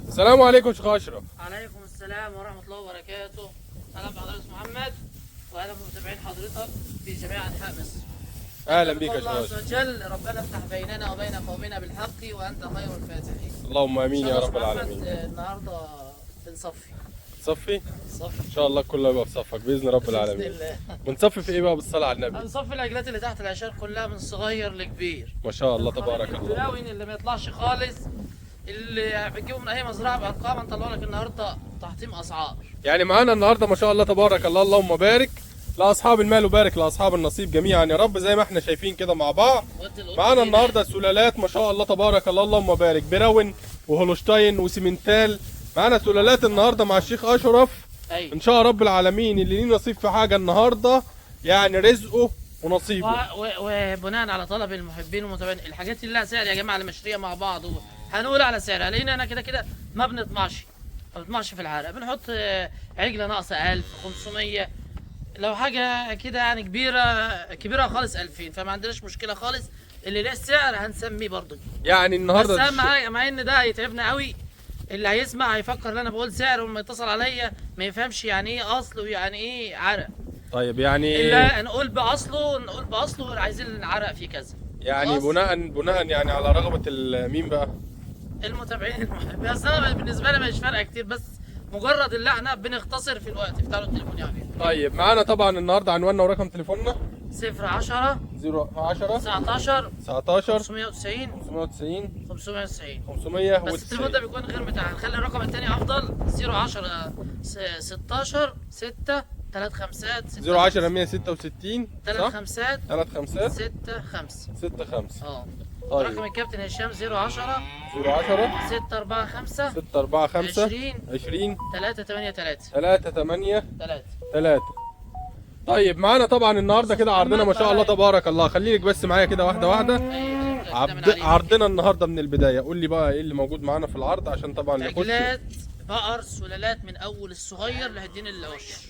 السلام عليكم شيخ اشرف. عليكم السلام ورحمة الله وبركاته. اهلا بحضرتك محمد، واهلا بمتابعين حضرتك في جميع انحاء مصر. اهلا بيك يا شيخ الله عز اشرف. وجل ربنا افتح بيننا وبين قومنا بالحق وانت خير الفاتحين. اللهم امين يا رب العالمين. النهارده بنصفي. صفي صفي ان شاء الله كله يبقى في صفك باذن رب العالمين. باذن الله. بنصفي في ايه بقى بالصلاة على النبي؟ هنصفي العجلات اللي تحت العشار كلها من صغير لكبير. ما شاء الله تبارك الله. ال brown اللي ما يطلعش خالص، اللي بتجيبه من اي مزرعة بارقام، هنطلع لك النهارده تحطيم اسعار. يعني معانا النهارده ما شاء الله تبارك الله اللهم بارك لاصحاب المال وبارك لاصحاب النصيب جميعا يا رب. زي ما احنا شايفين كده مع بعض معانا النهارده سلالات ما شاء الله تبارك الله اللهم بارك، brown وهولشتاين وسيمنتال. معانا سلالات النهارده مع الشيخ اشرف. أيوة. ان شاء رب العالمين اللي ليه نصيب في حاجة النهارده يعني رزقه ونصيبه. وبناء على طلب المحبين والمتابعين، الحاجات اللي لها سعر يا جماعة اللي مشتريه مع بعض هنقول على سعرها، لان انا كده كده ما بنطمعش في العرق. بنحط عجله ناقصه 1500 لو حاجة كده يعني كبيرة خالص 2000، فما عندناش مشكلة خالص. اللي ليه السعر هنسميه برضه يعني النهارده بس اهم حاجة، مع ان ده هيتعبنا قوي، اللي هيسمع هيفكر ان انا بقول سعر ولما يتصل عليا ما يفهمش يعني ايه اصل ويعني ايه عرق. طيب يعني الا نقول باصله، نقول باصله عايزين العرق فيه كذا. يعني بناء يعني على رغبة مين بقى؟ المتابعين المحبين. بس انا بالنسبة لي مش فارقه كتير، بس مجرد اللي احنا بنختصر في الوقت. افتحوا التليفون يا حبيبي. طيب معانا طبعا النهارده عنواننا ورقم تليفوننا 010 010 19 19 590 590 590. 590. بس التليفون ده بيكون غير متاح، هنخلي الرقم الثاني افضل. 010 16 6 3 5 6 010 166 3 5 3 5 6 5 6 5. اه طيب رقم الكابتن هشام 010 010 6 4 5 6 4 5 20 20 3 8 3 3 8 3. 3. طيب معانا طبعا النهارده كده عرضنا ما شاء الله تبارك الله. خليك بس معايا كده واحدة واحدة. عرضنا النهارده من البداية، قول لي بقى ايه اللي موجود معانا في العرض عشان طبعا نخش. عجلات بقر سلالات من اول الصغير لحدين العشر.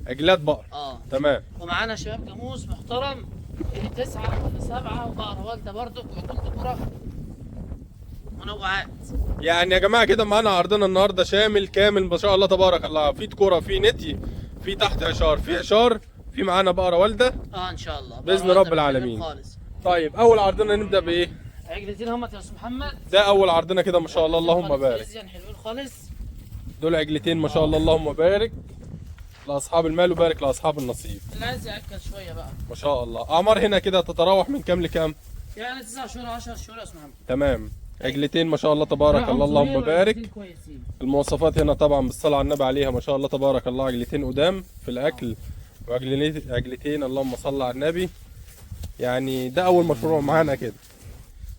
عجلات بقر. تمام. ومعانا شباب جاموس محترم، اللي 9 واللي 7 وبقر والده برضه، وعجول كرة منوعات. يعني يا جماعة كده معانا عرضنا النهارده شامل كامل ما شاء الله تبارك الله. في كرة، في نتي، في تحت عشار، في عشار، في معانا بقرة والده. ان شاء الله باذن رب العالمين. خالص. طيب اول عرضنا نبدا بايه؟ عجلتين هم يا استاذ محمد. ده اول عرضنا كده ما شاء الله اللهم بارك. حلوين خالص دول عجلتين ما شاء الله اللهم بارك لاصحاب المال وبارك لاصحاب النصيب. اللي عايز ياكل شوية بقى ما شاء الله. اعمار هنا كده تتراوح من كام لكام؟ يعني 9 شهور 10 شهور يا استاذ محمد. تمام. عجلتين ما شاء الله تبارك الله اللهم بارك. المواصفات هنا طبعا بالصلاة على النبي عليها ما شاء الله تبارك الله. عجلتين قدام في الاكل وعجلتين اللهم صل على النبي. يعني ده اول مشروع معانا كده.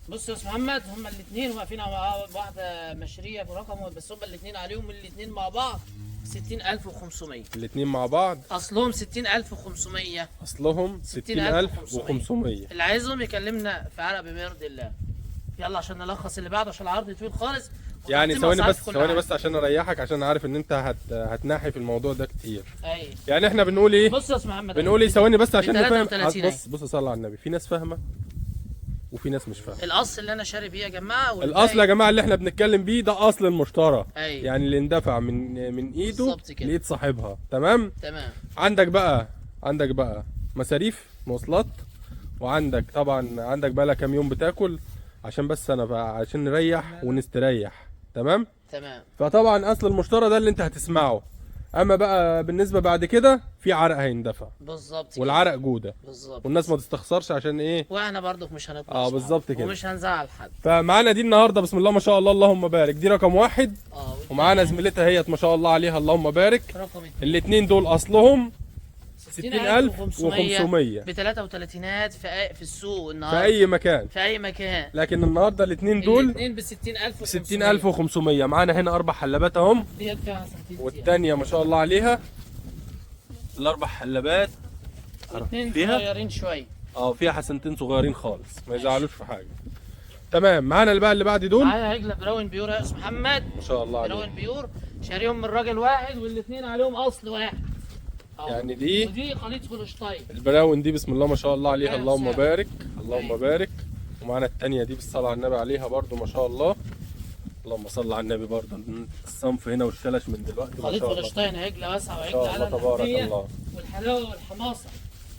بص يا استاذ محمد، هما الاثنين واقفين على واحدة مشريه برقم، بس هما الاثنين عليهم الاثنين مع بعض 60500. الاثنين مع بعض اصلهم 60500. اصلهم 60500. اللي عايزهم يكلمنا في عرق بما يرضي الله. يلا عشان نلخص اللي بعده عشان العرض طويل خالص. يعني ثواني بس، ثواني بس عشان اريحك، عشان عارف ان انت هتناحي في الموضوع ده كتير. ايوه. يعني احنا بنقول ايه؟ بص يا استاذ محمد، بنقول ايه؟ ثواني بس عشان نفهم. بص بص صلى على النبي. في ناس فاهمه وفي ناس مش فاهمه. الاصل اللي انا شاري بيه يا جماعة، الاصل يا جماعة اللي احنا بنتكلم بيه ده اصل المشترى. أيوة. يعني اللي اندفع من ايده لايد صاحبها. تمام تمام. عندك بقى مصاريف مواصلات، وعندك طبعا عندك بقى لها كام يوم بتاكل، عشان بس انا بقى عشان نريح ونستريح. تمام تمام. فطبعا اصل المشترى ده اللي انت هتسمعه. اما بقى بالنسبة بعد كده في عرق هيندفع. بالظبط. والعرق جوده. بالظبط. والناس ما تستخسرش عشان ايه، واحنا برضك مش هنطلع. بالظبط كده، ومش هنزعل حد. فمعانا دي النهارده بسم الله ما شاء الله اللهم بارك، دي رقم 1. ومعانا زميلتها هيت ما شاء الله عليها اللهم بارك. رقم 2. الاثنين دول اصلهم 60500 ب 33 في السوق النهارده، في اي مكان، في اي مكان. لكن النهارده الاثنين دول الاثنين ب 60500. 60500. معانا هنا 4 حلبات اهم، والثانية ما شاء الله عليها الاربع حلبات، الاثنين صغيرين شوية. فيها حسنتين صغيرين خالص ما يزعلوش في حاجة. تمام. معانا اللي بقى اللي بعد دول، معانا عجله brown pure يا استاذ محمد ما شاء الله عليك. brown pure شاريهم من راجل واحد، والاثنين عليهم اصل واحد. يعني دي ودي خليط هولشتاين ال brown دي بسم الله ما شاء الله عليها اللهم بارك اللهم بارك. ومعانا الثانية دي بالصلاة على النبي عليها برده ما شاء الله اللهم صل على النبي. برضه الصنف هنا والشلش من دلوقتي خليط هولشتاين، عجله واسعة ما شاء وعجلة الله على تبارك اللحمية الله. والحلاوه والحماصه.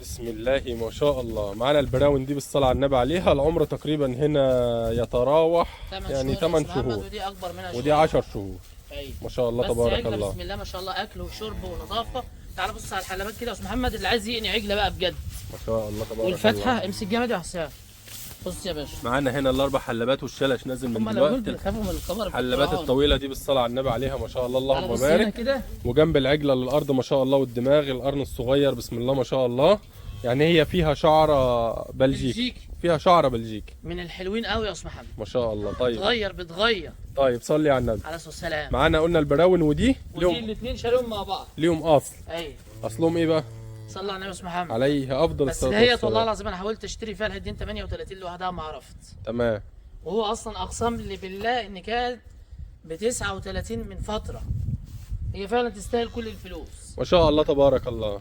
بسم الله ما شاء الله. معانا ال brown دي بالصلاة على النبي عليها، العمر تقريبا هنا يتراوح يعني 8 شهور، ودي اكبر منها ودي 10 شهور. أيوة. ما شاء الله بس تبارك عجلة الله. بسم الله ما شاء الله، اكل وشرب ونظافه. تعال بص على الحلبات كده يا استاذ محمد، اللي عايز يقني عجله بقى بجد. ما شاء الله تبارك والفتحة الله. امسك جامد يا حسام. بص يا باشا، معانا هنا الاربع حلبات والشلش نازل من هم لو دول دلوقتي. بيخافوا من الكاميرا. الحلبات الطويلة دي بالصلاة على النبي عليها ما شاء الله اللهم بص هنا بارك. كده، وجنب العجلة للارض ما شاء الله، والدماغ القرن الصغير بسم الله ما شاء الله. يعني هي فيها شعره بلجيكي، بلجيكي فيها شعره بلجيكي من الحلوين قوي يا استاذ محمد. ما شاء الله. طيب بتغير بتغير. طيب صلي على النبي. عليه الصلاة والسلام. معانا قلنا ال brown ودي ودي الاثنين شاريهم مع بعض. ليهم اصل. ايوه اصلهم ايه بقى؟ صلى على النبي يا استاذ محمد. عليه افضل بس الصلاة دهيت والله والسلام. العظيم انا حاولت اشتري فيها الهدين 38 لوحدها ما عرفت. تمام. وهو اصلا اقسم لي بالله ان كانت ب 39 من فترة. هي فعلا تستاهل كل الفلوس. ما شاء الله تبارك الله.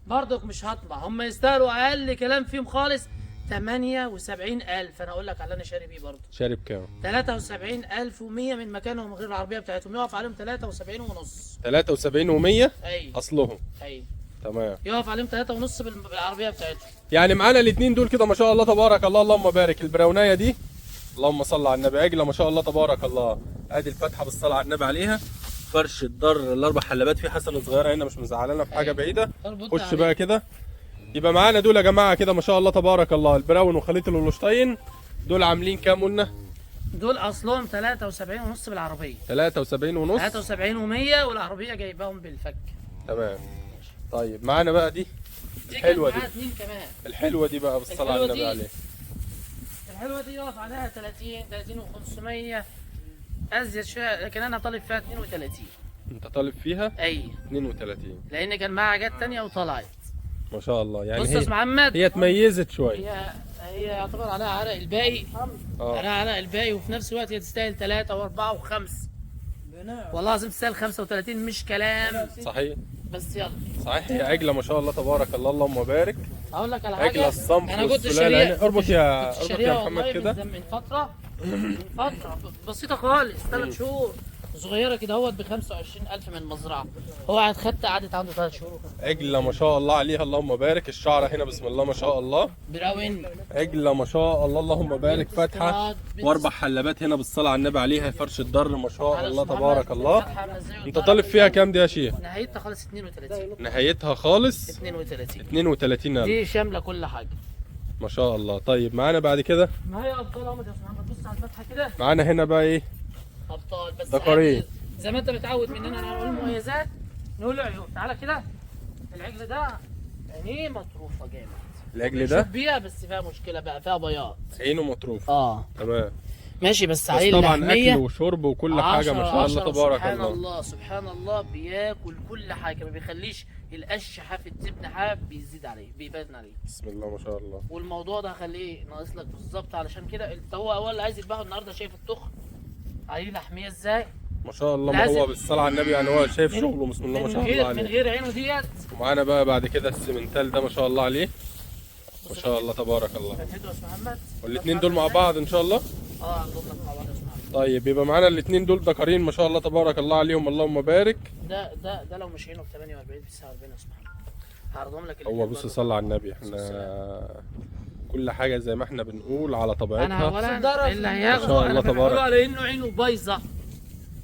برضك مش هطمع، هم يستاهلوا اقل كلام فيهم خالص 78000. انا اقول لك على اللي انا شاري بيه برضه. شارب كام؟ 73100 من مكانهم غير العربية بتاعتهم، يقف عليهم 73 ونص. 73 و100 ايوه اصلهم. ايوه تمام. يقف عليهم 3 ونص بالعربية بتاعتهم. يعني معانا الاثنين دول كده ما شاء الله تبارك الله اللهم بارك. البراونيه دي اللهم صل على النبي، عجله ما شاء الله تبارك الله. ادي الفتحة بالصلاة على النبي عليها. فرش الدر الاربع حلبات، في حسنه صغيرة هنا مش مزعلانه في حاجة أيوة. بعيدة. اربط خش عليه. بقى كده. يبقى معانا دول يا جماعة كده ما شاء الله تبارك الله، ال brown وخليط الهولشتاين دول عاملين كام قلنا؟ دول اصلهم 73 ونص بالعربية. 73 ونص. 73 و100 والعربية جايباهم بالفك. تمام. طيب معانا بقى دي دي الحلوة كان دي. معاها اتنين كمان. الحلوة دي بقى بالصلاة على الحلوة النبي دي. عليه. الحلوة دي يقف عليها 30 30 و500 ازيد شوية، لكن انا طالب فيها 32. انت طالب فيها اي 32 لان كان معاها حاجات تانية وطلعت. ما شاء الله. يعني بص يا هي استاذ محمد، هي اتميزت شوية. هي يعتبر عليها عرق الباقي. عليها عرق الباقي، وفي نفس الوقت هي تستاهل 3 و4 و5. والله العظيم تستاهل 35 مش كلام. صحيح بس يلا صحيح. هي عجله ما شاء الله تبارك الله اللهم بارك. اقول لك على حاجة. عجله الصنف انا كنت والسلاله. شاريها يعني اربط يا كنت اربط شاريها يا محمد والله كده. من فترة، من فترة بسيطة خالص، 3 شهور صغيرة كده اهوت ب 25000 من المزرعة. هو قعد خدت قعدت عنده 3 شهور. عجله ما شاء الله عليها اللهم بارك. الشعرة هنا بسم الله ما شاء الله. brown عجله ما شاء الله اللهم بارك. فاتحة واربع حلبات هنا بالصلاة على النبي عليها. فرش الدر ما شاء الله تبارك الله. انت طالب فيها كام دي يا شيخ؟ نهايتها خالص 32. نهايتها خالص 32 32000 دي شاملة كل حاجة ما شاء الله. طيب معانا بعد كده، ما هي ابطال اهو يا استاذ محمد. بص على الفتحة كده، معانا هنا بقى ايه؟ ابطال بس ذكرين. زي ما انت متعود مننا نقول مميزات نقول عيوب. تعالى كده، العجل ده عينيه مطروفه جامد. العجل ده شوف بيها بس فيها مشكلة بقى، فيها بياض. عينه مطروفه. تمام ماشي، بس بس عليه طبعا اللحميه اكل وشرب وكل حاجة ما شاء الله 10 تبارك سبحان الله. الله سبحان الله، بياكل كل حاجة، ما بيخليش القش حاف التبن حاف بيزيد عليه بيبان عليه. بسم الله ما شاء الله. والموضوع ده هخليه ناقص لك بالظبط، علشان كده انت هو اول عايز يذبحه النهارده. شايف التخن عليه لحميه ازاي؟ ما شاء الله. ما هو بالصلاة على النبي يعني هو شايف شغله بسم الله ما شاء الله عليه. من غير عينه ديت. ومعانا بقى بعد كده السمنتال ده ما شاء الله عليه، ما شاء الله تبارك الله. فتحته يا استاذ محمد. والاثنين دول مع بعض ان شاء الله. عندهم لك مع بعض يا استاذ محمد. طيب يبقى معانا الاثنين دول ذكرين ما شاء الله تبارك الله عليهم اللهم بارك. ده لو مش عينه ب 48 ب 49 يا استاذ محمد هعرضهم لك. هو بص صلى على النبي، احنا كل حاجة زي ما احنا بنقول على طبيعتها. انا اولا اللي هياخده ما شاء الله انا تبارك. على انه عينه بايظة،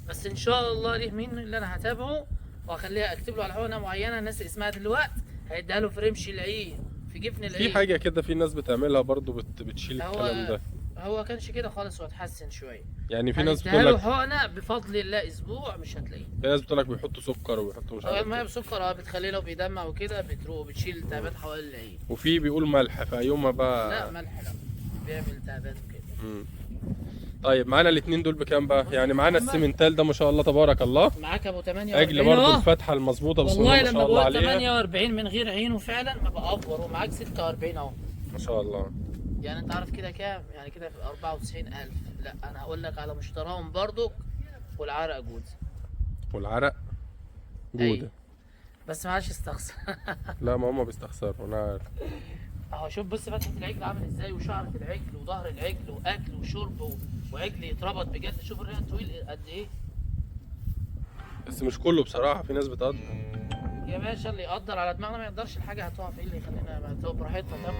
بس ان شاء الله ليه مين اللي انا هتابعه واخليها اكتب له على حقنه معينة الناس اسمها دلوقتي هيديها له في رمش العين في جفن العين. في حاجة كده في ناس بتعملها برضو بتشيل الكلام ده. هو كانش كده خالص واتحسن شوية. يعني في ناس بتقول لك حقنه بفضل الله اسبوع مش هتلاقيه. في ناس بتقول لك بيحطوا سكر وبيحطوا مش عارف ما هي بسكر بتخليه لو بيدمع وكده بتروق وبتشيل التهابات حوالين العين. وفي بيقول ملح فيوم بقى. لا ملح لا، بيعمل التهابات وكده. طيب معانا الاثنين دول بكام بقى؟ يعني معانا السمنتال ده ما شاء الله تبارك الله. معاك ابو 48 اجل برضه الفتحة المظبوطه بسم الله ما شاء الله عليها. والله لما بقول 48 من غير عينه فعلا ما بأفور، ومعاك 46 اهو ما شاء الله. يعني انت عارف كده كام؟ يعني كده في 94000. لا انا هقول لك على مشتراهم برضك. والعرق جوده. والعرق جوده. بس معلش استخسر. لا ما هم بيستخسروا انا عارف. اهو شوف بص فتحة العجل عامل ازاي، وشعرة العجل وظهر العجل واكل وشرب وعجل يتربط بجد. شوف الرئة طويل قد ايه. بس مش كله بصراحة، في ناس بتقدر يا باشا. اللي يقدر على دماغنا ما يقدرش، الحاجة هتقع في ايه اللي يخلينا تبقى براحتها تاكل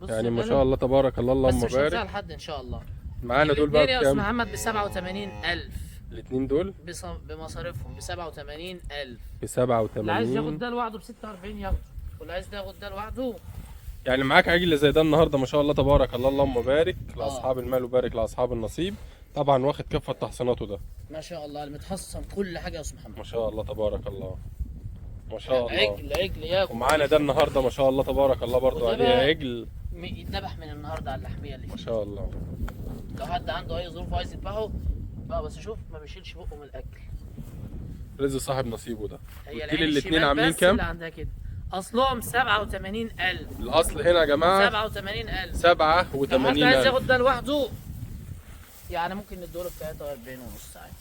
وتمشي. يعني ما شاء الله تبارك الله اللهم بس مش بارك. هنزعل حد ان شاء الله. معانا دول بقى بكام يا بكام؟ استاذ محمد؟ ب 87000. الاثنين دول بمصاريفهم ب 87000. ب 87. اللي عايز ياخد ده لوحده ب 46 ياخده، واللي عايز ده ياخد ده لوحده. يعني معاك عجل زي ده النهارده ما شاء الله تبارك الله اللهم بارك لاصحاب المال وبارك لاصحاب النصيب. طبعا واخد كافة تحصيناته ده ما شاء الله، المتحصن كل حاجة يا استاذ محمد. ما شاء الله تبارك الله ما شاء الله. عجل عجل ياكل. ومعانا ده النهارده ما شاء الله تبارك الله برضو عليه عجل يتذبح من النهارده على اللحميه اللي ما شاء الله. لو حد عنده اي ظروف عايز يذبحه بقى، بس شوف ما بيشيلش بقه من الاكل. رزق صاحب نصيبه ده. قلت لي الاثنين عاملين كام؟ اللي عندها كده اصلهم 87000. الاصل هنا يا جماعة 87000. 87000. لو حد عايز ياخد ده لوحده يعني ممكن نديله ب 43 ونص عادي.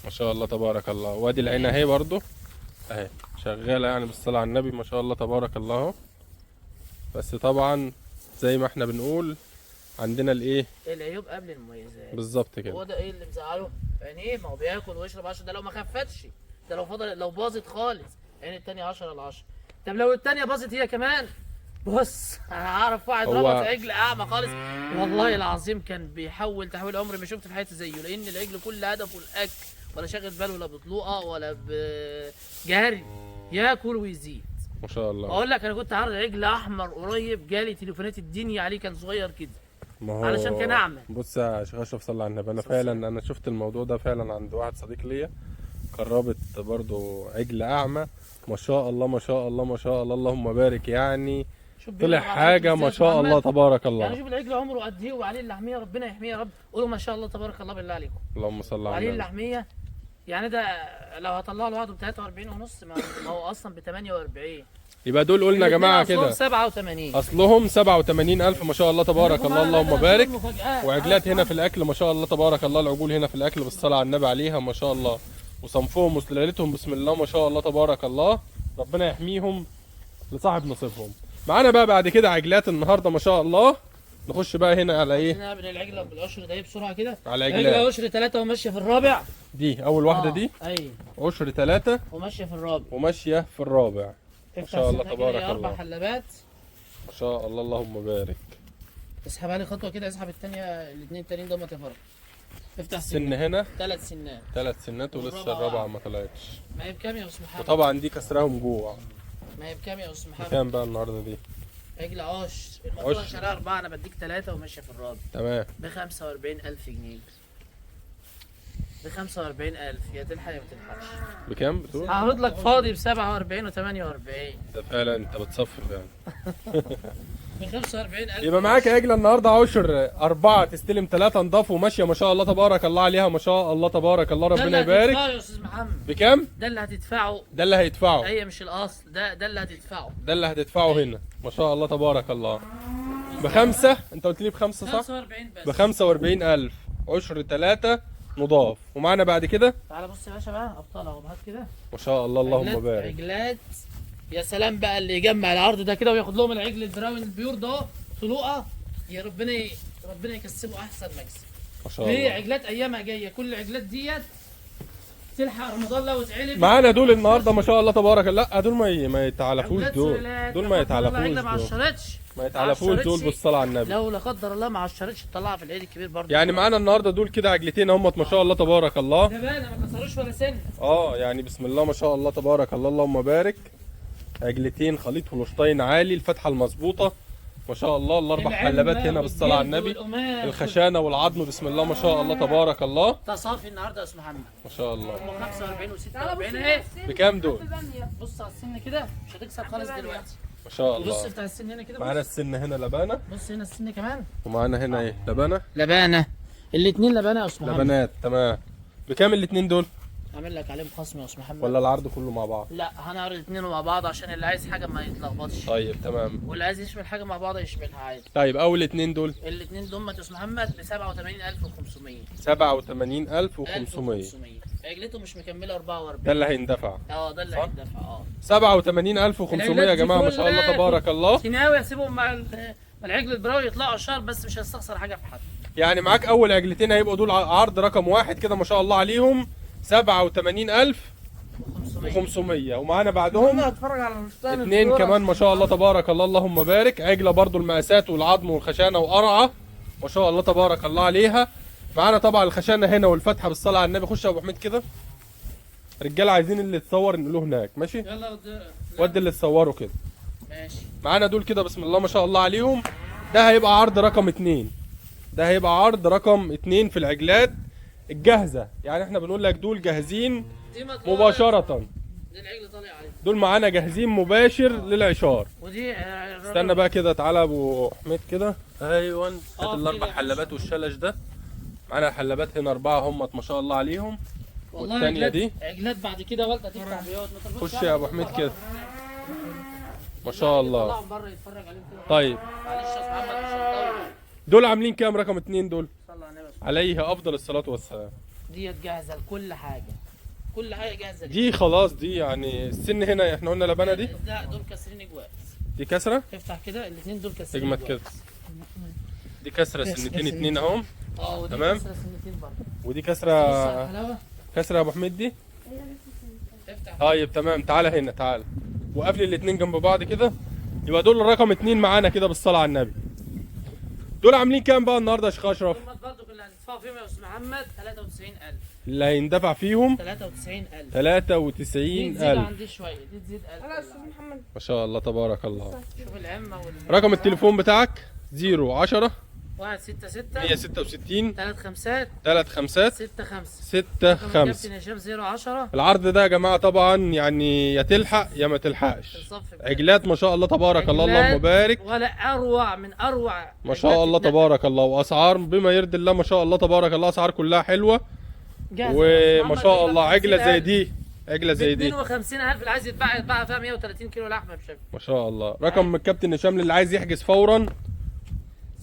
ما شاء الله تبارك الله. وادي العين اهي برضو اهي شغالة يعني بالصلاة على النبي ما شاء الله تبارك الله. بس طبعا زي ما احنا بنقول عندنا الايه؟ العيوب قبل المميزات. بالظبط كده. هو ده ايه اللي مزعله؟ عينيه ما هو بياكل ويشرب 10، ده لو ما خفتش، ده لو فضل، لو باظت خالص عين التانية 10 ل 10. طب لو التانية باظت هي كمان، بص انا اعرف واحد ربط عجل اعمى خالص والله العظيم كان بيحول تحويل عمري ما شفت في حياتي زيه، لان العجل كل هدفه الاكل، ولا شاغل باله لا بطلوقه ولا بجهري، ياكل ويزيد ما شاء الله. اقول لك انا كنت عارض عجل احمر قريب، جالي تليفونات الدنيا عليه، كان صغير كده ما هو علشان كان اعمى. بص يا شيخ اشرف صلى على النبي، انا فعلا انا شفت الموضوع ده فعلا عند واحد صديق ليا، قربت برضو عجل اعمى ما شاء الله ما شاء الله ما شاء الله اللهم بارك، يعني طلع حاجة ما شاء الله تبارك الله. يعني شوف العجل عمره قد ايه وعليه اللحميه، ربنا يحميه يا رب. قولوا ما شاء الله تبارك الله بالله عليكم. اللهم صل على النبي. عليه اللحميه يعني ده لو هطلعه لوحده ب 43 ونص، ما هو اصلا ب 48. يبقى دول قلنا يا جماعة كده اصلهم 87، اصلهم 87000 ما شاء الله تبارك الله اللهم بارك. وعجلات هنا في الاكل ما شاء الله تبارك الله، العجول هنا في الاكل بالصلاة على النبي عليها ما شاء الله، وصنفهم وسلالتهم بسم الله ما شاء الله تبارك الله، ربنا يحميهم لصاحب نصيبهم. معانا بقى بعد كده عجلات النهارده ما شاء الله. نخش بقى هنا على ايه؟ نعمل العجلة بالعشر ده بسرعة كده. على عجلات عجله عشر 3 وماشية في الرابع. دي اول واحدة دي. ايوه عشر 3 وماشية في الرابع. وماشية في الرابع ما شاء الله تبارك الله. 4 حلبات ما شاء الله اللهم بارك. اسحب عليه خطوة كده، اسحب الثانية، الاثنين التانيين دول ما تفرق. افتح سن هنا 3 سنات، 3 سنات ولسه الرابعة ما طلعتش. ما هي بكام يا استاذ محمد؟ وطبعا دي كسرهم جوع. ما هي بكام يا استاذ محمد؟ بكام بقى النهارده دي؟ عجل عشر، المفروض شاريها 4، انا بديك 3 وماشية في الرابع. تمام. ب 45000 جنيه. ب 45000 يا تلحق يا ما تلحقش. بكام بتقول؟ هعرض لك فاضي ب 47 و48. ده فعلا انت بتصفي يعني. ب 45000 يبقى معاك عجله النهارده عشر 4 تستلم 3 نضاف وماشية ما شاء الله تبارك الله عليها ما شاء الله تبارك الله ربنا يبارك. ده اللي هتدفعه يا استاذ محمد. بكام؟ ده اللي هتدفعه. ده اللي هيدفعه. هي مش الاصل، ده اللي هتدفعه. ده اللي هتدفعه هنا ما شاء الله تبارك الله. ب5، انت قلت لي ب5 صح؟ 45 بس. ب 45000 عشر 3 نضاف. ومعانا بعد كده تعالى بص يا باشا بقى ابطال اهو، هات كده ما شاء الله اللهم بارك. عجلات يا سلام بقى، اللي يجمع العرض ده كده وياخد لهم العجل ال brown ال pure ده طلوقه، يا ربنا ربنا يكسبه احسن مكسب ما شاء الله. ليه عجلات ايامها جاية، كل العجلات ديت تلحق رمضان لو اتعلب. معانا دول النهارده ما شاء الله تبارك الله. لا دول ما يتعلفوش دول، دول ما يتعلفوش، دول ما يتعلفوش دول بالصلاة على النبي. لو لا قدر الله ما عشرتش تطلعها في العيد الكبير برضه. يعني معانا النهارده دول كده عجلتين اهمت ما شاء الله تبارك الله. ده بقى ما كسروش ولا سنة. يعني بسم الله ما شاء الله تبارك الله اللهم بارك. عجلتين خليط هولشتاين عالي، الفتحة المظبوطه ما شاء الله، الاربع حلبات هنا بالصلاة على النبي، الخشانه والعظم بسم الله ما شاء الله تبارك الله. ده صافي النهارده يا استاذ محمد ما شاء الله. 45 و46 اهي. بكام دول؟ بص على السن كده مش هتكسر خالص دلوقتي ما شاء الله. بص افتح السن هنا كده، معانا السن هنا لبانه، بص هنا السن كمان، ومعانا هنا ايه؟ لبانه، لبانه، الاثنين لبانه يا استاذ محمد. لبانات تمام. بكام الاثنين دول؟ عامل لك عليهم خصم يا استاذ محمد ولا العرض كله مع بعض؟ لا هنعرض الاثنين مع بعض عشان اللي عايز حاجة ما يتلخبطش. طيب تمام. واللي عايز يشمل حاجة مع بعض يشملها عادي. طيب اول اثنين دول؟ الاثنين دول يا استاذ محمد ب 87500. 87500. عجلته مش مكملة 44. ده اللي هيندفع. ده اللي هيندفع. 87500 يا جماعة ما شاء الله تبارك الله. ناوي اسيبهم مع العجل البراوي يطلعوا شهر بس مش هستخسر حاجة في حد. يعني معاك اول عجلتين هيبقوا دول عرض رقم 1 كده ما شاء الله عليهم 87500. ومعانا بعدهم اتفرج على 2 كمان ما شاء الله تبارك الله اللهم بارك. عجله برضو المقاسات والعظم والخشانه وقرعه ما شاء الله تبارك الله عليها. معانا طبعا الخشانه هنا والفتحة بالصلاة على النبي. خش يا ابو حميد كده، رجاله عايزين اللي اتصور نقوله هناك. ماشي يلا ودي اللي اتصوروا كده. ماشي معانا دول كده بسم الله ما شاء الله عليهم. ده هيبقى عرض رقم 2، ده هيبقى عرض رقم 2 في العجلات الجاهزة. يعني احنا بنقول لك دول جاهزين مباشرة، دي العجل طالع عليه، دول معانا جاهزين مباشر للعشار. ودي استنى بقى كده، تعالى ابو حميد كده. ايوه هات الاربع حلبات والشلش ده. معانا الحلبات هنا 4 هم ما شاء الله عليهم. والثانية دي عجلات بعد كده والده تفتح بيوت. ما تربطش. خش يا ابو حميد كده ما شاء الله. طيب معلش يا محمد مش هنطول. دول عاملين كام رقم 2 دول؟ عليه افضل الصلاة والسلام. ديت جاهزة لكل حاجة، كل حاجة جاهزة دي خلاص. دي يعني السن هنا احنا قلنا لبنه دي. لا دول كسرين اجواد. دي كسره؟ افتح كده الاثنين دول كسرين اجمد كده. دي كسره سنتين 2 اهم. ودي تمام. كسره سنتين برضه. ودي كسره كسره يا ابو حميد دي. طيب تمام، تعالى هنا، تعالى وقفل الاثنين جنب بعض كده. يبقى دول رقم 2 معانا كده بالصلاة على النبي. دول عاملين كام بقى النهارده يا شيخ اشرف؟ دول برضه اللي هندفعوا فيهم يا استاذ محمد 93000. اللي هيندفع فيهم 93000. 93000. دي تزيد عندي شوية، دي تزيد 1000. لا يا استاذ محمد ما شاء الله تبارك الله. شوف العمه رقم التليفون بتاعك 010 166 166 3 5 3 5 6 5 6 5. كابتن هشام 010. العرض ده يا جماعة طبعا يعني يا تلحق يا ما تلحقش. عجلات ما شاء الله تبارك الله اللهم بارك، ولا اروع من اروع ما شاء الله تبارك الله، واسعار بما يرضي الله ما شاء الله تبارك الله، اسعار كلها حلوة وما شاء الله. عجله زي دي، عجله زي دي 52000 اللي عايز يتباع يتباع فيها 130 كيلو لحمه بشكل ما شاء الله. رقم الكابتن هشام للي عايز يحجز فورا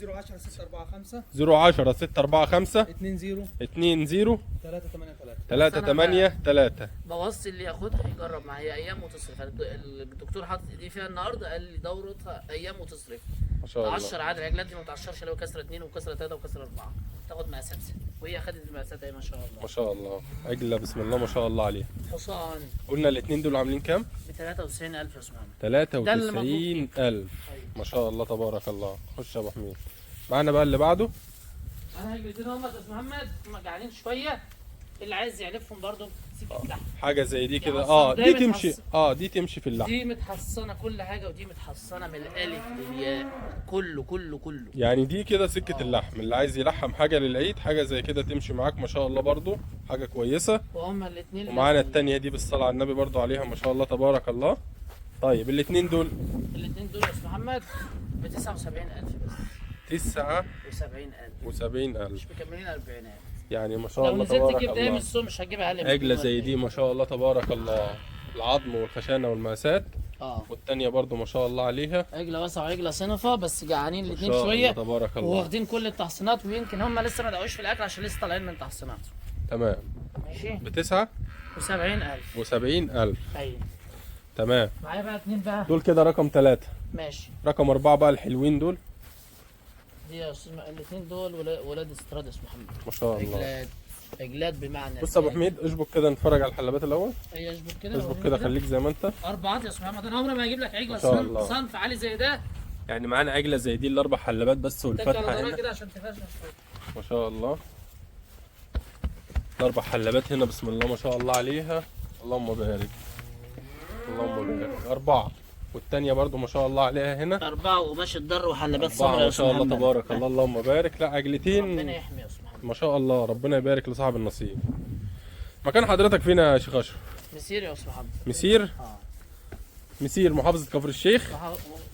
010 645 010 645 20 20 383 383. بوصي اللي ياخدها يجرب معايا ايام وتصرف. الدكتور حاطط ايديه فيها النهارده قال لي دورتها ايام وتصرف ما شاء الله. تعشر عدد العجلات دي ما تعشرش لو كسره 2 وكسره 3 وكسره 4 تاخد مقاسات، وهي خدت المقاسات اهي ما شاء الله. ما شاء الله عجله بسم الله ما شاء الله عليها. حصان. قلنا الاثنين دول عاملين كام؟ ب 93000 يا استاذ محمد. 93000 ما شاء الله تبارك الله. خش يا ابو حميد. معانا بقى اللي بعده. انا عجلتين هم يا استاذ محمد، هم جعانين شوية، اللي عايز يعلفهم برضه سكة لحم. حاجة زي دي كده دي تمشي، دي تمشي في اللحم. دي متحصنه كل حاجة، ودي متحصنه من الالف للياء كله كله كله. يعني دي كده سكة اللحم، اللي عايز يلحم حاجة للعيد حاجة زي كده تمشي معاك ما شاء الله، برضه حاجة كويسة. وهما الاثنين. ومعانا الثانية دي بالصلاة على النبي برضه عليها ما شاء الله تبارك الله. طيب الاثنين دول، الاثنين دول يا استاذ محمد ب 79000 بس. 79000 مش مكملين 40000 يعني ما شاء الله تبارك الله. لو نزلت جبت السوق مش هتجيبها اقل من عجله زي دي ما شاء الله تبارك الله، العظم والخشانه والمقاسات. والثانية برضو ما شاء الله عليها عجله واسعة وعجلة صنفه، بس جعانين الاثنين شوية تبارك الله، وواخدين كل التحصينات، ويمكن هم لسه ما دقوش في الاكل عشان لسه طالعين من تحصينات. تمام ماشي. ب 79000 و70000. ايوه تمام. معايا بقى اثنين بقى دول كده رقم 3. ماشي. رقم 4 بقى الحلوين دول. دي يا استاذ الاثنين دول ولاد استراد اسمه محمد ما شاء الله. عجلات عجلات بمعنى. بص يا ابو حميد اشبك كده نتفرج على الحلبات الاول. ايوه اشبك كده، اشبك كده، خليك زي ما انت. اربعات يا استاذ محمد، انا عمري ما هجيب لك عجله صنف عالي زي ده. يعني معانا عجله زي دي الاربع حلبات بس والفتحة هنا كده عشان تفرشها شوية ما شاء الله. الاربع حلبات هنا بسم الله ما شاء الله عليها، اللهم بارك اللهم بارك. 4، والثانية برضو ما شاء الله عليها هنا 4، وقماش الضر وحلبات سمراء ما شاء الله تبارك الله اللهم بارك. لا عجلتين ربنا يحمي يا استاذ محمد ما شاء الله، ربنا يبارك لصاحب النصيب. مكان حضرتك فين يا شيخ اشرف؟ مسير يا استاذ محمد. مسير؟ مسير محافظة كفر الشيخ.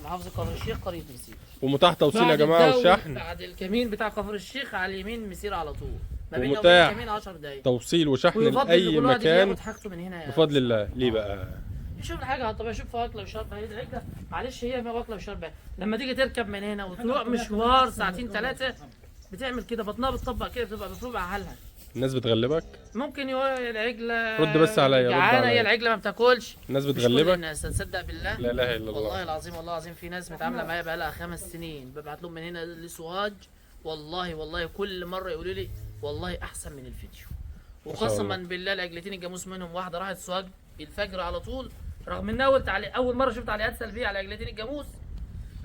محافظة كفر الشيخ قرية مسير. ومتاح توصيل يا جماعة والشحن. بعد الكمين بتاع كفر الشيخ على اليمين مسير على طول. ما بيننا وبين الكمين 10 دقايق. توصيل وشحن لاي مكان بفضل الله. ليه بقى؟ يشوف الحاجة طب اشوف واكله وشربه. هي العجلة معلش هي ما واكله وشربه، لما تيجي تركب من هنا وتروح مشوار ساعتين 3 بتعمل كده، بطنها بتطبق كده، بتبقى مفروض على حالها. الناس بتغلبك؟ ممكن يقول العجلة رد بس عليا، رد عليا. هي العجلة ما بتاكلش. الناس بتغلبك؟ الناس تصدق بالله؟ لا اله الا الله. والله العظيم، والله العظيم في ناس متعامله معايا بقى لها 5 سنين، ببعت لهم من هنا لسوهاج والله والله كل مرة يقولوا لي والله احسن من الفيديو. وقسما بالله العجلتين الجاموس منهم واحدة راحت سوهاج الفجر على طول، رغم ان اول تعليق اول مرة شفت تعليقات سلبية على عجلتين الجاموس،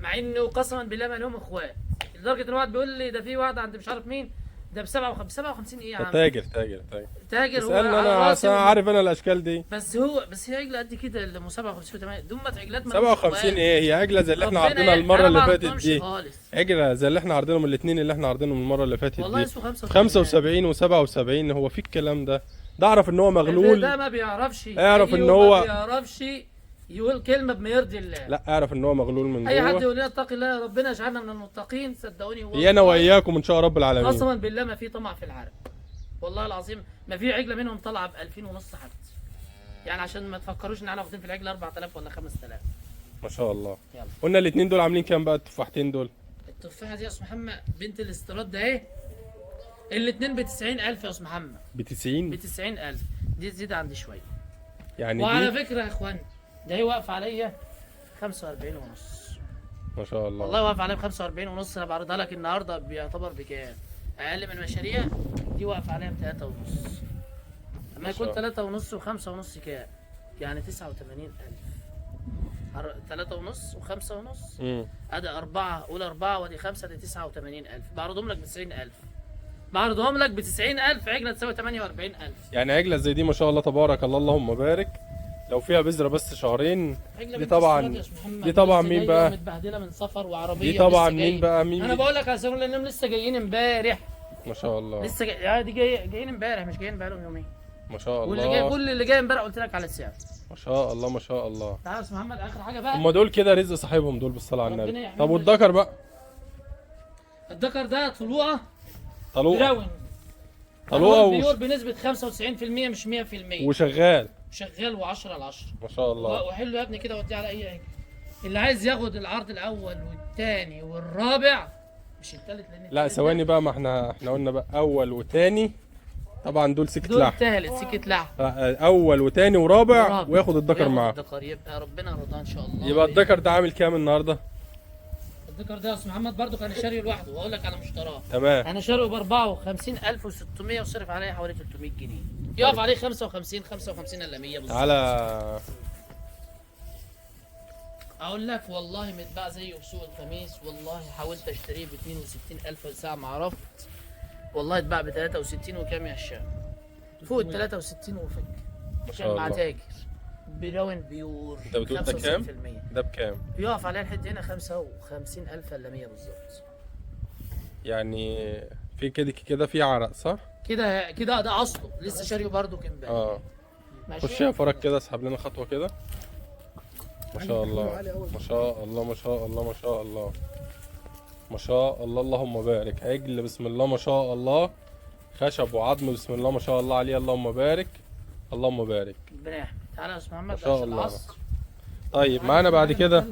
مع انه قسما بالله ما لهم اخوات، لدرجة ان واحد بيقول لي ده في واحد عند مش عارف مين ده ب 57. ايه يا عم؟ تاجر تاجر تاجر تاجر. هو اسالني انا عشان عارف انا الاشكال دي. بس هو بس هي عجله قد كده اللي 57 و8 دمت عجلات 57. ايه هي عجله زي اللي احنا عارضينها المرة اللي فاتت دي؟ عجله زي اللي احنا عارضينهم الاثنين اللي احنا عارضينهم المرة اللي فاتت والله دي 75 و77. هو في الكلام ده؟ ده اعرف ان هو مغلول، ده ما بيعرفش، اعرف ان هو ما بيعرفش يقول كلمة بما يرضي الله. لا اعرف ان هو مغلول من جوه. اي حد يقول لنا اتقي الله ربنا يجعلنا من المتقين، صدقوني والله انا واياكم ان شاء رب العالمين. قسما بالله ما في طمع في العرق، والله العظيم ما في عجله منهم طالعه ب 2000 ونص حتى، يعني عشان ما تفكروش ان احنا واخدين في العجلة 4000 ولا 5000. ما شاء الله. يلا. قلنا الاثنين دول عاملين كام بقى التفاحتين دول؟ التفاحة دي يا استاذ محمد بنت الاستيراد ده اهي، الاثنين ب 90000 يا استاذ محمد. ب 90؟ ب 90000 دي تزيد عندي شوية يعني. وعلى فكرة يا اخوان ده هي واقفة عليا 45 ونص. ما شاء الله والله واقف عليا ب 45 ونص. انا بعرضها لك النهارده بيعتبر بكام؟ اقل من المشاريع دي واقفة عليا ب 3 ونص. اما يكون 3 ونص و5 ونص كام؟ يعني 89000. 3 ونص و5 ونص ادي 4، قول 4 وادي 5، دي 89000. بعرضهم لك ب 90000، بعرضهم لك ب 90000. عجله تساوي 48000. يعني عجله زي دي ما شاء الله تبارك الله اللهم بارك، لو فيها بذرة بس شهرين. دي طبعا دي طبعا مين بقى؟ متبهدله من سفر وعربية. دي طبعا مين بقى؟ مين انا بقول لك على سبيل لانهم لسه جايين امبارح. ما شاء الله لسه جاي، دي جايين امبارح مش جايين بقالهم يومين. ما شاء الله. واللي جاي كل اللي جاي امبارح قلت لك على السعر. ما شاء الله ما شاء الله. تعالى يا استاذ محمد اخر حاجة بقى. هم دول كده رزق صاحبهم دول بالصلاة على النبي. طب والذكر بقى؟ الذكر ده طلوقه طلوقه طلوقه pure بنسبة 95% مش 100%، وشغال شغال و10 على 10 ما شاء الله. وحلو يا ابني كده، وديه على اي عجل. اللي عايز ياخد العرض الاول والثاني والرابع مش الثالث، لان لا ثواني بقى، ما احنا قلنا بقى اول وثاني طبعا دول سكة لحم، دول ثالث سكة لحم، اول وثاني ورابع، وياخد الذكر معاه. الذكر يبقى ربنا رضاه ان شاء الله. يبقى الذكر ده عامل كام النهارده؟ الذكر ده يا استاذ محمد برضو كان شاريه لوحده، واقول لك على مشتراه. تمام. انا شاريه ب 54600 وصرف عليه حوالي 300 جنيه، يقف عليه 55 55 الا 100 بالظبط. تعالى اقول لك والله متباع زيه في سوق الخميس، والله حاولت اشتريه ب 62000 ساعة ما عرفت، والله اتباع ب 63 وكام يا هشام؟ فوق ال 63 وفك. ما شاء الله. مع تاجر brown pure. انت بتقول ده كام؟ ده بكام؟ بيقف عليها لحد هنا 55000 الا 100 بالظبط. يعني في كده كده في عرق صح؟ كده كده ده اصله لسه شاريه برضه امبارح. اه خش يا فرج كده، اسحب لنا خطوة كده. ما شاء الله ما شاء الله ما شاء الله ما شاء الله ما شاء الله اللهم بارك. عجل بسم الله ما شاء الله، خشب وعظم بسم الله ما شاء الله عليه، اللهم بارك اللهم بارك. ربنا يحميك. تعالى يا استاذ محمد ما شاء الله. العصر. طيب معانا بعد كده،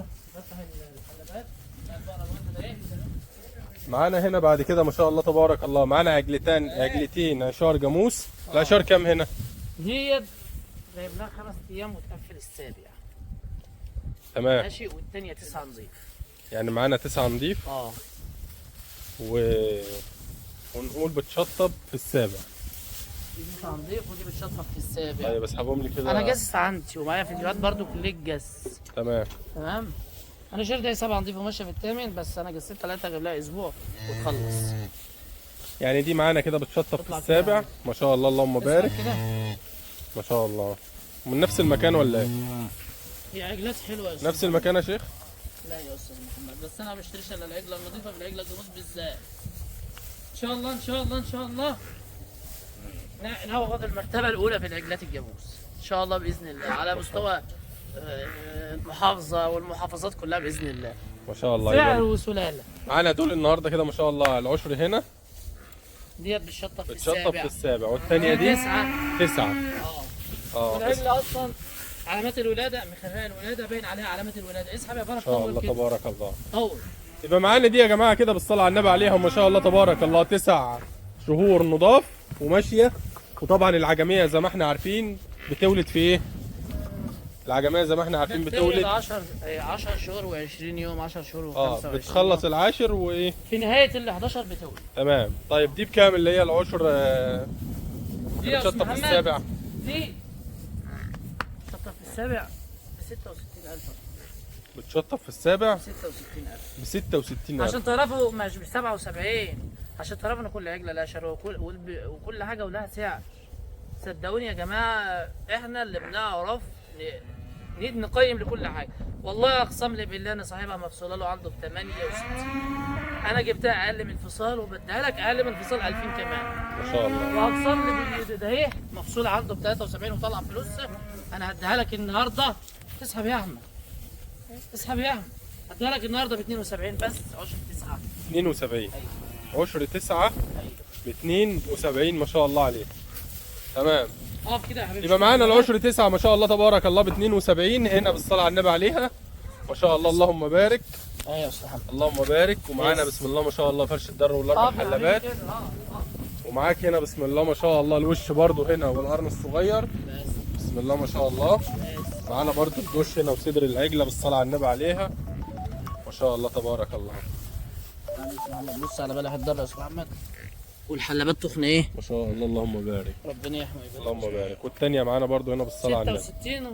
معانا هنا بعد كده ما شاء الله تبارك الله، معانا عجلتين عجلتين عشار جاموس. العشار كام هنا؟ ديت جايب لها 5 ايام وتقفل السابع. تمام ماشي. والثانية 9 نظيف، يعني معانا 9 نظيف. ونقول بتشطب في السابع. دي 9 نظيف ودي بتشطب في السابع. طيب اسحبهم لي كده. انا جاسس عندي ومعايا فيديوهات برضو للجس. تمام تمام. انا شايف ده 7 نظيف وماشية في الثامن، بس انا جسيت 3 اجيب لها اسبوع وتخلص. يعني دي معانا كده بتشطب في السابع ما شاء الله اللهم بارك ما شاء الله. من نفس المكان ولا ايه؟ هي عجلات حلوة يا استاذ. نفس المكان يا شيخ؟ لا يا استاذ محمد، بس انا ما بشتريش الا العجلة النظيفة، في العجلة الجاموس بالذات. ان شاء الله ان شاء الله ان شاء الله ناخد المرتبة الاولى في العجلات الجاموس ان شاء الله باذن الله، على مستوى المحافظة والمحافظات كلها باذن الله. ما شاء الله. سعر وسلاله. معانا دول النهارده كده ما شاء الله. العشر هنا ديت بتشطب في السابع، بتشطب في السابع، والثانية دي 9. العجلة اصلا علامات الولادة مخفية، الولادة باين عليها علامة الولادة. اسحب يا فرج. ما شاء الله تبارك الله. طول. يبقى معانا دي يا جماعة كده بالصلاة على النبي عليها ما شاء الله تبارك الله، 9 شهور نضاف وماشية. وطبعا العجميه زي ما احنا عارفين بتولد في ايه؟ العجميه زي ما احنا عارفين بتولد 10 شهور و20 يوم، 10 شهور و25 بتخلص العاشر وايه في نهاية ال 11 بتولد. تمام. طيب دي بكام اللي هي العشر؟ بتشطب في السابع. دي بتشطب في السابع ب 66000. بتشطب في السابع ب 66000. ب 66000 عشان تعرفوا مش ب 77، عشان تعرفوا ان كل عجله لها شروه وكل حاجة ولها سعر. صدقوني يا جماعة احنا اللي بنعرف نقيم لكل حاجة. والله اقسم لي بالله ان صاحبها مفصوله له عنده ب 68، انا جبتها اقل من الفصال وبديها لك اقل من الفصال 2000 كمان ما شاء الله. واقسم لي بالله ده اهي مفصوله عنده ب 73 وطلع فلوسها، انا هديها لك النهارده. اسحب يا احمد، اسحب يا احمد، هديها لك النهارده ب 72 بس، 10 9 72. 10 9 ب 72 ما شاء الله عليه. تمام. اقف كده يا حبيبي. يبقى معانا العشر 9 ما شاء الله تبارك الله ب 72 هنا بالصلاة على النبي عليها ما شاء الله، اللهم بارك. ايوه يا استاذ محمد اللهم بارك. ومعانا بسم الله ما شاء الله فرش الدر والاربع حلبات. ومعاك هنا بسم الله ما شاء الله الوش برده هنا والقرن الصغير بسم الله ما شاء الله. معانا برده الدش هنا وصدر العجلة بالصلاة على النبي عليها ما شاء الله تبارك الله. بص على بلح الدر يا استاذ محمد، والحلبات تخن ايه ما شاء الله اللهم بارك، ربنا يحمي ويبارك اللهم بارك. والثانية معانا برده هنا بالصلاة على النبي 66 و72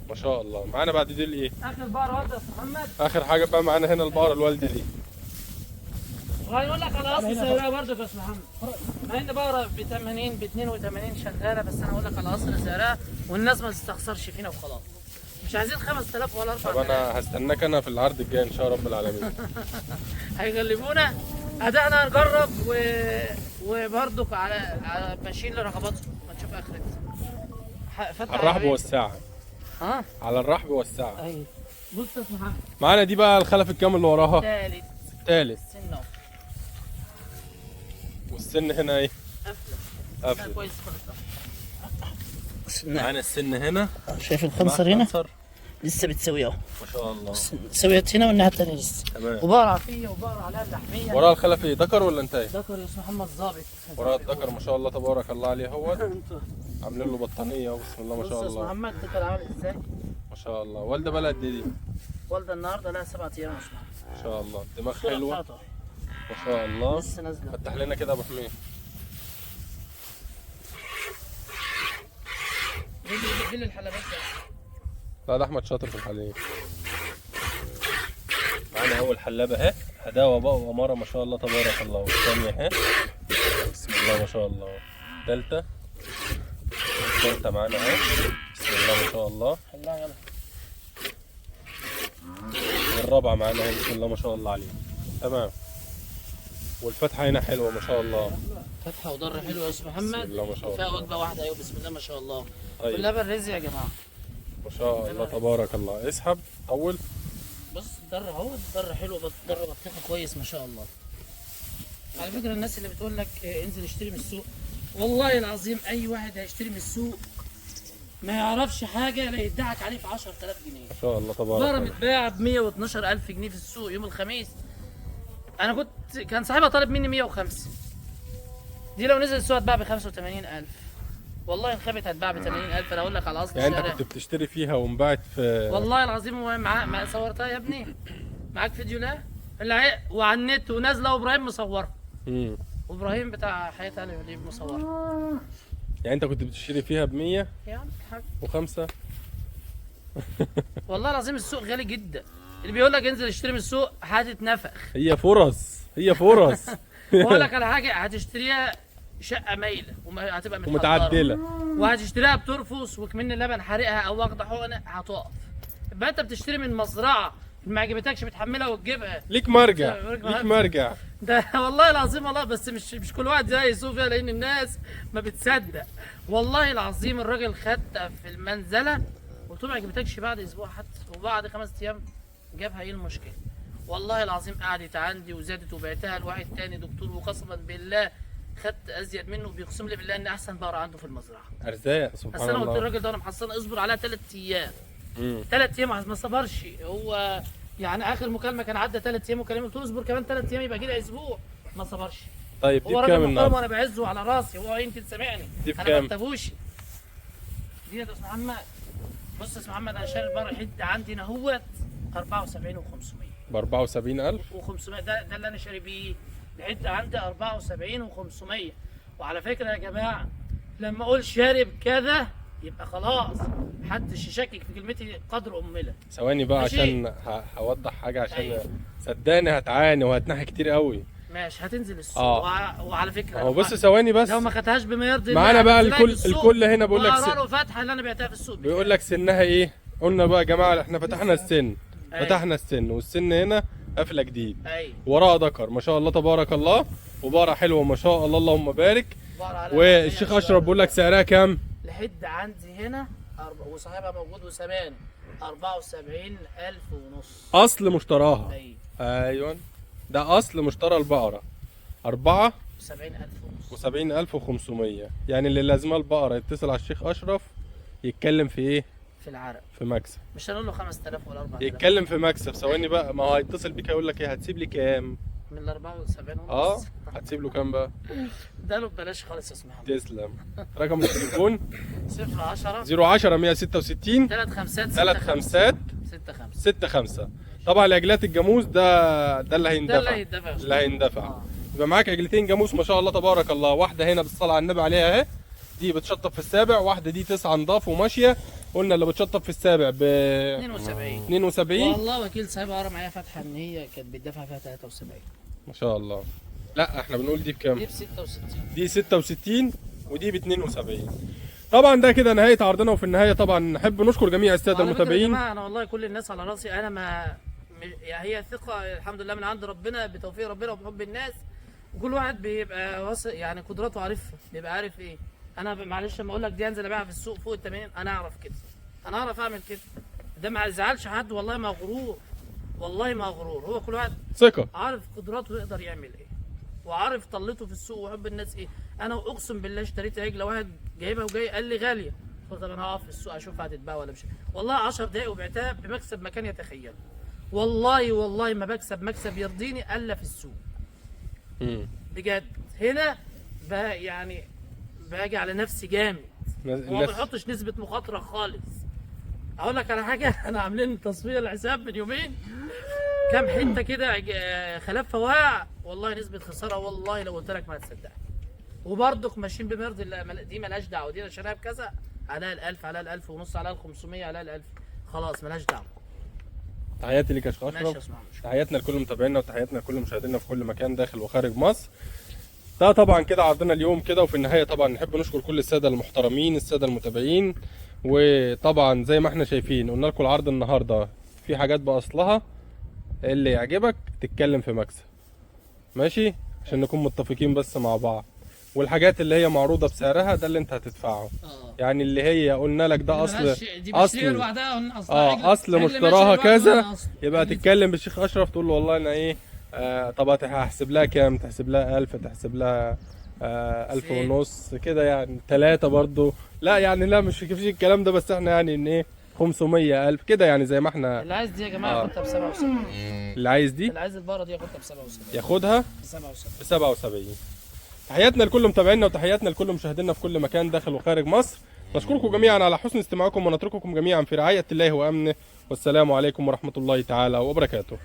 ما شاء الله. معانا بعد دي الايه؟ اخر بقرة والده يا استاذ محمد. اخر حاجة بقى معانا هنا البقرة الوالدة دي. وهنقول لك على اصل سعرها برده يا استاذ محمد، مع ان بقرة ب 80 ب 82 شغالة، بس انا هقول لك على اصل سعرها والناس ما تستخسرش فينا وخلاص. مش عايزين 5000 ولا 4000. طب انا هستناك انا في العرض الجاي ان شاء رب العالمين. هيغلبونا. ادائنا هنجرب وبرضك على ماشيين لرغباتهم، ما نشوف اخرتها. على الرحب والسعة. ها؟ على الرحب والسعة. ايوه. بص يا محمد معانا دي بقى الخلف الكام اللي وراها؟ ثالث. السن اهو. والسن هنا ايه؟ قفله. قفله كويس خالص. معانا السن هنا، شايف الخنصر هنا؟ لسه بتساوي اهو ما شاء الله. سويت هنا والناحية الثانية لسه. تمام. وبقرة عافية وبقرة عليها اللحميه. وراها الخلف ايه؟ ذكر ولا انتهى؟ ذكر يا استاذ محمد ظابط. وراها الذكر ما شاء الله تبارك الله عليه اهوت. عاملين له بطانيه بسم الله ما شاء الله. بص يا استاذ محمد الذكر عامل ازاي؟ ما شاء الله. والده بقى قد ايه دي؟ والده النهارده لها 7 ايام يا استاذ محمد. ما شاء الله دماغ حلوة ما شاء الله. لسه نازله. فتح لنا كده يا ابو حميد. بيل الحلبات ده. لا ده احمد شاطر في الحليب. معانا اول حلابه اهي، هداوه بقى وامارة ما شاء الله تبارك الله. والثانية اهي بسم الله ما شاء الله. الثالثة الثالثة معانا اهي بسم الله ما شاء الله. والرابعة معانا اهي بسم الله ما شاء الله عليها. تمام. والفتحة هنا حلوة ما شاء الله. فتحه وضر حلو يا استاذ محمد. بسم الله ما شاء الله. فيها وجبة واحدة ايوه بسم الله ما شاء الله. طيب. كلها بالرزق يا جماعة. ما شاء الله تبارك الله. اسحب طول. بص الدر اهو، الدر حلو، الدر بطيخه كويس ما شاء الله. على فكرة الناس اللي بتقول لك انزل اشتري من السوق، والله العظيم اي واحد هيشتري من السوق ما يعرفش حاجة لا يدعك عليه في 10000 جنيه. ما شاء الله تبارك الله. بقرة متباعه ب 112000 جنيه في السوق يوم الخميس. انا كنت كان صاحبها طالب مني 105. دي لو نزل السوق هتباع ب 85000. والله انخبت هتباع ب 80000. انا اقول لك على اصل يعني انت كنت بتشتري فيها وانباعت في؟ والله العظيم مع صورتها يا ابني، معاك فيديو؟ لا اللي وعلى النت ونازلة وابراهيم مصورها. وابراهيم بتاع حياة اهلي مصورها. يعني انت كنت بتشتري فيها ب 100 يا عم الحاج وخمسة؟ والله العظيم السوق غالي جدا. اللي بيقول لك انزل اشتري من السوق هتتنفخ. هي فرص، هي فرص. بقول لك على حاجة، هتشتريها شقه مايلة وهتبقى ومتعدله، وهتشتريها بترفص وكمان اللبن حارقها او واخده حقنه هتقف. يبقى انت بتشتري من مزرعة ما عجبتكش بتحملها وتجيبها. ليك مرجع، ليك مرجع ده والله العظيم. والله بس مش كل واحد زي صوفيا، لان الناس ما بتصدق. والله العظيم الراجل خدها في المنزلة قلت له ما عجبتكش بعد اسبوع حتى وبعد 5 ايام جابها. ايه المشكلة؟ والله العظيم قعدت عندي وزادت وبعتها لواحد تاني دكتور، وقسما بالله خدت ازيد منه، وبيقسم لي بالله ان احسن بقرة عنده في المزرعة. ارزاق سبحان الله. بس انا قلت للراجل ده انا محصنة اصبر عليها 3 ايام. 3 ايام ما صبرش هو، يعني اخر مكالمة كان عدى 3 ايام وكلمه، قلت له اصبر كمان 3 ايام يبقى كده اسبوع، ما صبرش. طيب دي بكام النهارده؟ وانا بعزه على راسي، هو يمكن سامعني. دي بكام؟ انا ما بكتبوش. دي يا استاذ محمد بص يا أستاذ محمد، انا شاري البقرة الحد عندي اهوت 74 و500. ب 74000 و500، ده اللي انا شاري بيه الحد عندي 74 و500. وعلى فكرة يا جماعة، لما اقول شارب كذا يبقى خلاص، محدش يشكك في كلمتي قدر امله. ثواني بقى ماشي. عشان هوضح حاجة، عشان أيوة. صدقني هتعاني وهتنحي كتير قوي. ماشي، هتنزل السوق. وعلى فكرة اهو بص ثواني بس، لو ما خدتهاش بما يرضي معانا الله بقى هتنزلها الكل في السوق. الكل هنا بيقول لك وقراره فتحه اللي انا بعتها في السوق بيقول لك سنها ايه. قلنا بقى يا جماعة احنا فتحنا السن، أيوة. فتحنا السن، والسن هنا قفله جديد، ايوه وراها ذكر ما شاء الله تبارك الله، وبقره حلوة ما شاء الله اللهم بارك. والشيخ اشرف بيقول لك سعرها كام؟ لحد عندي هنا وصاحبها موجود وسمان 74000 ونص. اصل مشتراها. ايوه ايوه ده اصل مشترى البقرة 70000 ونص، 74500. يعني اللي لازمه البقرة يتصل على الشيخ اشرف يتكلم في ايه؟ في العرق. في مكسب. مش هنقول له 5000 ولا 4000، يتكلم في مكسب. ثواني بقى، ما هو هيتصل بيك هيقول لك ايه، هتسيب لي كام؟ من ال 74 ونص. هتسيب له كام بقى؟ ده له ببلاش خالص يا اسماعيل. تسلم. رقم التليفون 010 010 166 3 5 3 5 6 5 6 5. طبعا العجلات الجاموس ده اللي هيندفع، ده اللي هيندفع. اللي هيندفع. يبقى معاك عجلتين جاموس ما شاء الله تبارك الله، واحدة هنا بالصلاة على النبي عليها اهي، دي بتشطب في السابع، واحدة دي 9 نضاف وماشية. قلنا اللي بتشطب في السابع ب 72. 72. والله وكيل صاحبها قرا معايا فاتحة ان هي كانت بتدفع فيها 73. ما شاء الله. لا احنا بنقول دي بكام؟ دي ب 66. دي 66 ودي ب 72. طبعا ده كده نهاية عرضنا، وفي النهاية طبعا نحب نشكر جميع السادة وعلى فكرة يا المتابعين. جماعة انا والله كل الناس على راسي، انا ما يعني هي ثقة الحمد لله من عند ربنا، بتوفيق ربنا وبحب الناس، وكل واحد بيبقى واثق يعني قدراته عارفها، بيبقى عارف ايه. انا معلش لما اقول لك دي انزل ابيعها في السوق فوق ال 80، انا اعرف كده، انا اعرف اعمل كده. ده ما يزعلش حد والله، ما غرور، والله ما غرور. هو كل واحد ثقة، عارف قدراته يقدر يعمل ايه، وعارف طلته في السوق وحب الناس ايه. انا اقسم بالله اشتريت عجله واحد جايبها وجاي قال لي غالية، قلت طب انا هقف في السوق اشوفها هتتباع ولا مش. والله 10 دقايق وبعتها بمكسب ما كان يتخيله. والله والله ما بكسب مكسب يرضيني الا في السوق بجد. هنا بقى يعني باجي على نفسي جامد، وما بحطش نسبه مخاطره خالص. اقول لك على حاجة، انا عاملين تصفية الحساب من يومين، كام حتة كده خلاف فواع، والله نسبه خسارة والله لو قلت لك ما هتصدقها. وبرضك ماشيين بمرض دي مالهاش دعوه، دي انا شاريها بكذا، عليها ال1000، عليها ال1000 ونص، عليها ال500، عليها ال1000، خلاص مالهاش دعوه. تحياتي ليك يا شيخ اشرف، تحياتنا لكل متابعينا وتحياتنا لكل مشاهدينا في كل مكان داخل وخارج مصر. ده طبعا كده عرضنا اليوم كده، وفي النهاية طبعا نحب نشكر كل السادة المحترمين السادة المتابعين. وطبعا زي ما احنا شايفين قلنا لكم العرض النهارده في حاجات باصلها، اللي يعجبك تتكلم في مكسب، ماشي، عشان نكون متفقين بس مع بعض. والحاجات اللي هي معروضة بسعرها ده اللي انت هتدفعه، يعني اللي هي قلنا لك ده اصل اصل اصل مشتراها كذا، يبقى تتكلم بالشيخ اشرف تقول له والله انا ايه، طب هحسب لها كام؟ تحسب لها 1000، تحسب لها 1500 ونص كده يعني، 3 برضو لا يعني، لا مش فيش الكلام ده، بس احنا يعني ان ايه 500 1000 كده يعني زي ما احنا. اللي عايز دي يا جماعة ياخدها ب 77. اللي عايز دي، اللي عايز البقرة دي ياخدها ب 77، ياخدها ب 77. تحياتنا لكل متابعينا وتحياتنا لكل مشاهدينا في كل مكان داخل وخارج مصر. نشكركم جميعا على حسن استماعكم، ونترككم جميعا في رعاية الله وأمنه، والسلام عليكم ورحمة الله تعالى وبركاته.